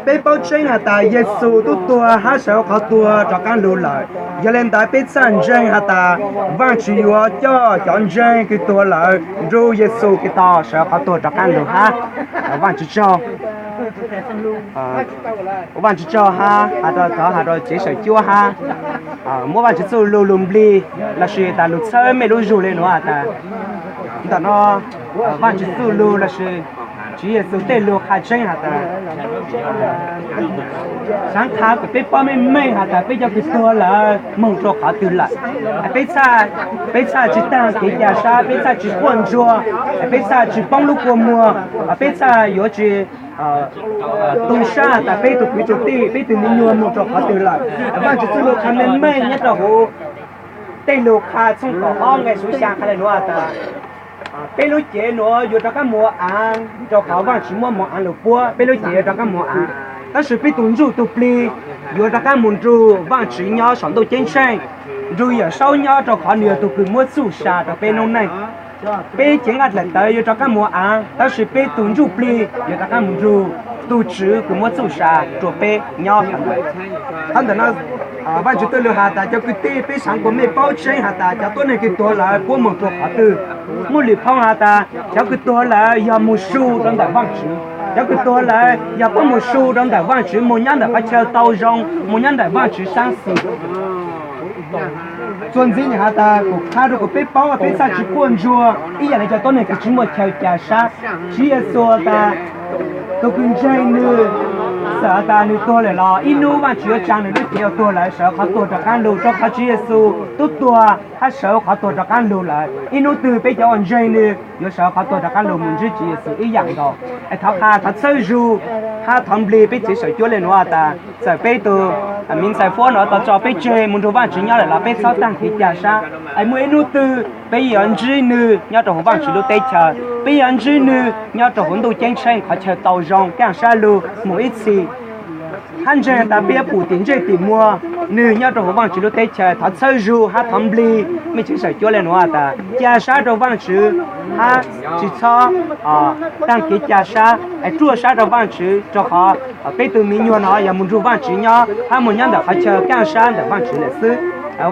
Peb paub tseeb has tas Yexus tub tuag hab sawv qhov tuag rov qaab lug lawm. Yog le ntawd peb txhaj ntseeg has tas Vaajtswv yuav coj cov ntseeg kws tuag lawm nrug Yexus Khetos sawv qhov tuag rov qaab lug hab. Vaajtswv tsaug, Vaajtswv tsaug hab has rau, thov has rau cev saum cuab hab muab Vaajtswv txuj lug lug nplig lossis tas lug txhawb mej lub zug le nuav has tas ntawm no Vaajtswv txuj lug lossis Tswv Yexus tej lug qha tseeb has tas saav qha kom peb paub meej meej has tas peb cov kws tuag lawm moog rua qhov twg lawm. Peb txhaj, peb txhaj tsi taag kev ca sab, peb txhaj tsi quaj ntsuag, peb txhaj tsi poob lub kua muag, peb txhaj yuav tsi tu sab tas peb tug kwv tug tij, peb tug me nyuam moog rua qhov twg lawm. Vaajtswv txuj lug qha meej meej nyob rau huv tej lug qha txhooj kaum ob nqe suv xyaa qha le nuav tas peb lub cev nuav yuav rov qaab moog ua aav rau qhov Vaajtswv muab moog aav lug puab. Peb lub cev yuav rov qaab moog aav, tab sis peb tug ntsuj tug plig yuav rov qaab moog nrug Vaajtswv nyob saum ntuj ceeb tsheej, nrug Yawm Saub nyob rau qhov nwg yog tug kws muab txuj sa rau peb noob neej. Peb cev nqaj dlaim tawv yuav rov qaab moog aav, tab sis peb tug ntsuj plig yuav rov qaab moog nrug tug Tswv kws muab txuj sa rua peb nyob. Qhov ntawm no Vaajtswv txuj lug has tas cov kwv tij, peb saav kuas mej paub tseeb has tas cov tuab neeg kws tuag lawm puab moog rua qhov twg. Muaj lwm phoo has tas cov kws tuag lawm yog moog su rua ntawm Vaajtswv, cov kws tuag lawm yog puab moog su rua ntawm Vaajtswv, moog nyob ntawm qhov chaw tau zoo, moog nyob ntawm Vaajtswv saab xis. Txuas ntxiv has tas kuas qha rua kuas peb paub peb txhaj tsi quaj ntsuag ib yaam le cov tuab neeg kws tsi muaj chaw ca sab. Tswv Yexus tas tug kws ntseeg nwg, txawm tas nwg tuag lawm los ib nub Vaajtswv yuav tsaa nwg lub cev uas tuag lawm sawv qhov tuag rov qaab lug, rua qhov Tswv Yexus tub tuag hab sawv qhov tuag rov qaab lug lawm. Ib nub twg peb cov uas ntseeg nwg yuav sawv qhov tuag rov qaab lug moog ntsib Tswv Yexus ib yaam nkaus. Es thov qha, thov txhawb zug hab thov nplig peb cev saum cuab le nuav tas txawm peb tug miv ntxais fuab nuav tau tso peb tseg moog nrug Vaajtswv nyob lawm los peb txhob taag kev ca sab. Es muaj ib nub twg peb yuav ntsib nwg nyob rua huv Vaajtswv lub teb chaws, peb yuav ntsib nwg nyob rua huv ntuj ceeb tsheej qhov chaw tau zoo kaaj sab lug moog ib txhis. Hab ntseeg tas peb yuav pum tim ntsej tim muag nwg nyob rua huv Vaajtswv lub teb chaws. Thov txhawb zug hab thov nplig mej cev saum cuab le nuav tas ca sab rua Vaajtswv hab tsi txhob taag kev ca sab, es ruaj sab rua Vaajtswv, rua qhov peb tug miv nyuas no yog moog nrug Vaajtswv nyob hab moog nyob ntawm qhov chaw kaaj sab ntawm Vaajtswv lawm xwb.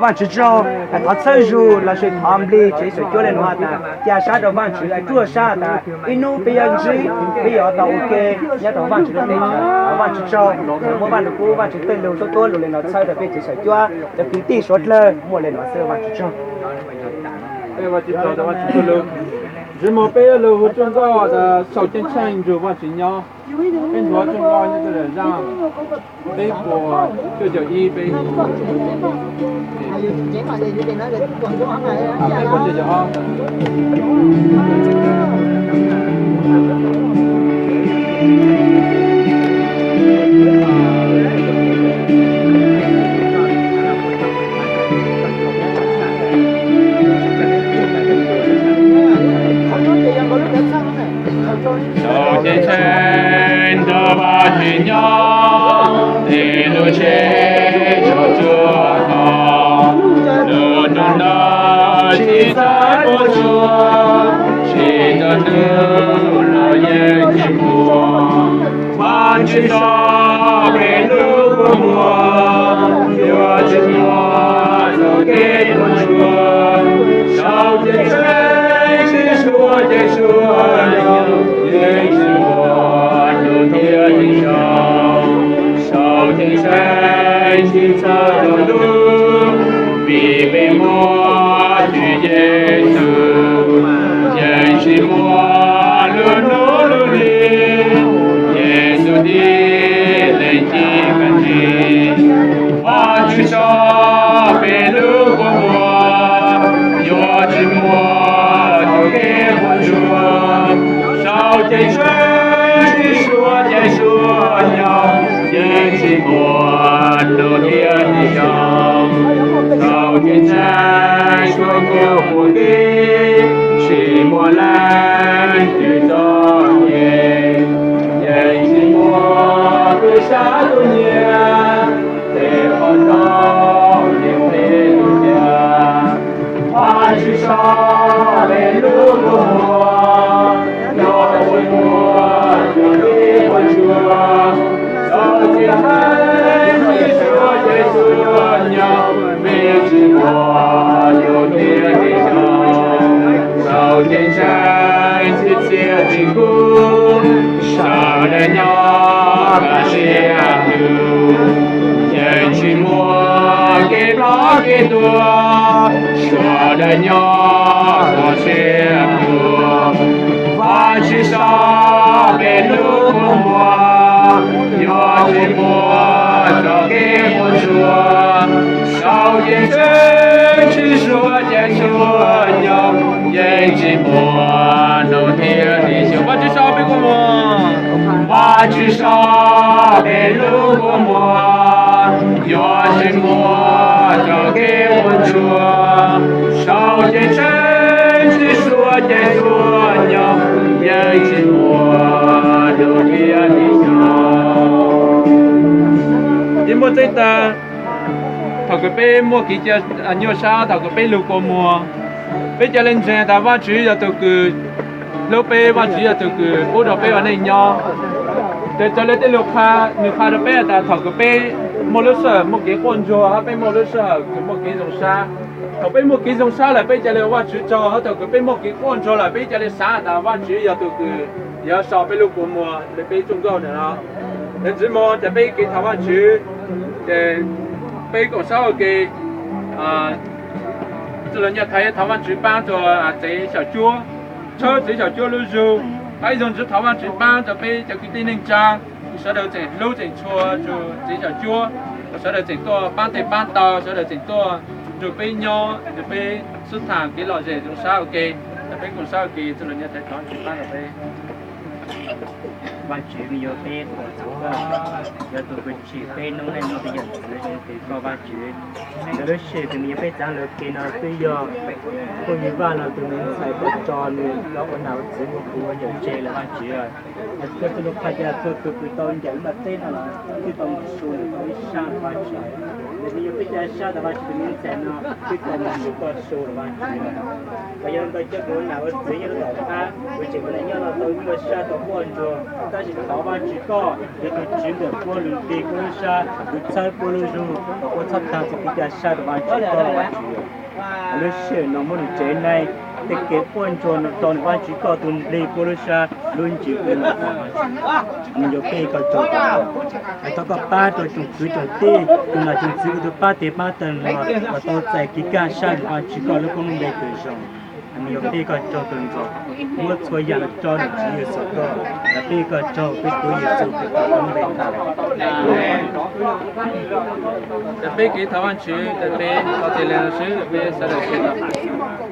Vaajtswv tsaug, thov txhawb zug lossis thov nplig cev saum cuab le nuav tas ca sab rua Vaajtswv, ruaj sab tas ib nub peb yuav ntsib, peb yuav tau ua ke nyob rua Vaajtswv lub teb chaws. Vaajtswv tsaug, muab Vaaj Lug Kub Vaajtswv txuj lug tuab tuab lug le nuav txhawb rua peb cev saum cuab cov kwv tij suav dlawg muaj le nuav xwb. Vaajtswv tsaug. Ntsej muag peb yuav lug hu tsuj nkauj tas sau ceeb tsheej nrug Vaajtswv nyob. Peb nthuav tsuj nkauj nyob rua daim zaaj peb puas cuaj caum ib, peb, peb puas cuaj caum ob. Sau ceeb tsheej nrug Vaajtswv nyob, es lub tsheb tsaug tsuag tog, lub rooj noj tsis txawj puas tsuag, tsis txawj nug los yeej tsis muaj. Vaajtswv tso peb lub kua muag, yuav tsis muaj txoj kev puas tsuaj. Sau ceeb tsheej tsis suav cev suav nyob, yeej tsis muaj ntuj thiab yeej zoo. Sau ceeb tsheej tsis txawj zoo ntuj, vim peb muaj Tswv Yexus, yeej tsis muaj lub hnub lub hli, Yexus tib leeg ci kag ntsig. Vaajtswv tso peb lub kua muag, yuav tsis muaj txoj kev puas tsuaj. Sau ceeb tsheej tsis suav cev suav nyob, yeej tsis muaj ntuj thiab yeej zoo. Sau ceeb tsheej suav kuv puag tim, tsis muaj leej twg txom nyem, yeej tsis muaj tug sab tug nyiam, tes qhov tau nyiam peb lub cav. Vaajtswv tso peb lub kua muag, yuav tsis muaj txoj kev puas tsuaj. Nyob koj siab lug, yeej tsis muaj kev plob kev tuag, sawv daws nyob koj siab lug. Vajtswv saib peb lub kua muag, yuav tsis muaj txoj kev quaj ntsuag, saum ceeb tsheej tsis suav ces tsuas nyob, yeej tsis muaj ntuj thiab nti xyoo. Vajtswv saib peb kua muag. Vajtswv saib peb lub kua muag, yuav tsis muaj txoj kev quaj ntsuag, saum ceeb tsheej tsis suav ces tsuas nyob, yeej tsis muaj ntuj thiab nti xyoo. Yeej muaj tseeb tas, thaum kws peb muaj kev cia nyuaj sab, thaum kws peb lug kua muag, peb ca le ntseeg tas Vajtswv yog tug kws hlub peb, Vajtswv yog tug kws pub rau peb ua neej nyob. Ces raws li tej lus qha, nws qha rau peb tas thaum kws peb muaj lub sij hawm muaj kev quaj ntsuag, peb muaj lub sij hawm kws muaj kev zoo sab. Thaum peb muaj kev zoo sab lawm peb ca le ua Vajtswv tsaug, thaum kws peb muaj kev quaj ntsuag lawm peb ca le xav tas Vajtswv yog tug kws yuav so peb lub kua muag li peb tsoom nkauj ntawm no. Ces ntsej muag ces peb kev thov Vajtswv, ces peb koom sab ua ke, txwj laug Nyiaj Thaiv thov Vajtswv paab rua tsev xyaum cuab, tshawb tsev xyaum cuab lub zug. Peb ib zaug ntxiv thov Vajtswv paab rua peb cov kwv tij neej tsaa, sawv daws tseem hlub tseem tshua rua tsev xyaum cuab, sawv daws tseem tuaj paab tej paab tau, sawv daws tseem tuaj nrug peb nyob, nrug peb xub tham kev lom zem zoo sab ua ke. Ces peb koom sab ua ke, txwj laug Nyiaj Thaiv thov Vajtswv paab rua peb. Vajtswv, yog peb thov txog koj, yog tug kws tsim peb noob neej nuav peb yog txwv zoo kws koj Vajtswv. Ntawm lub sij hawm kws yog peb txav lug ke no twb yog phooj ywg Vaj Los tug me ntxhais koj tso nws los ua nam ua txwv ua kuv ua yawm tsev lawm Vajtswv. Koj txuj lug qha tas txhua tug kws tau ncaim lub ntiaj teb no los twb tau mus su lawm tau ib sab Vajtswv. Ntawm no yog peb ca sab tas Vajtswv tus me ntxhais no twb tau mus su koj su lawm Vajtswv. Los yog ntawd cov kws ua nam ua txwv nyob rau tom qab, kuv tseem ua nam nyob no tau nyuaj sab tau quaj ntsuag, tab sis thov Vajtswv koj yog tus tswv ntawm puab lug nti puab lub sab, tus txhawb puab lub zug, kom puab txhob taag txhua kev ca sab rau Vajtswv koj Vajtswv. Lub sij hawm no muab nws tsev neeg tej kev quaj ntsuag no rau nws Vajtswv koj tus nplig puab lub sab lub ntsws puab lub ntsws. Nws yuav peb koj tsaug, thov koj pab rau tsoom kwv tsoom tij, tsoom nam tsoom txwv kuv tug pab tes pab taw no kom tau txais kev kaj sab nws Vajtswv koj lub koob lub npe kws zoo. Nws yuav peb koj tsaug kawg nkaus, muab txhua yam los rau nws Tswv Yexus koj, peb koj tsaug peb Tswv Yexus Khetos lub npe tas. Peb kev thov Vajtswv, peb thov txim le no xwb, peb sawv daws sib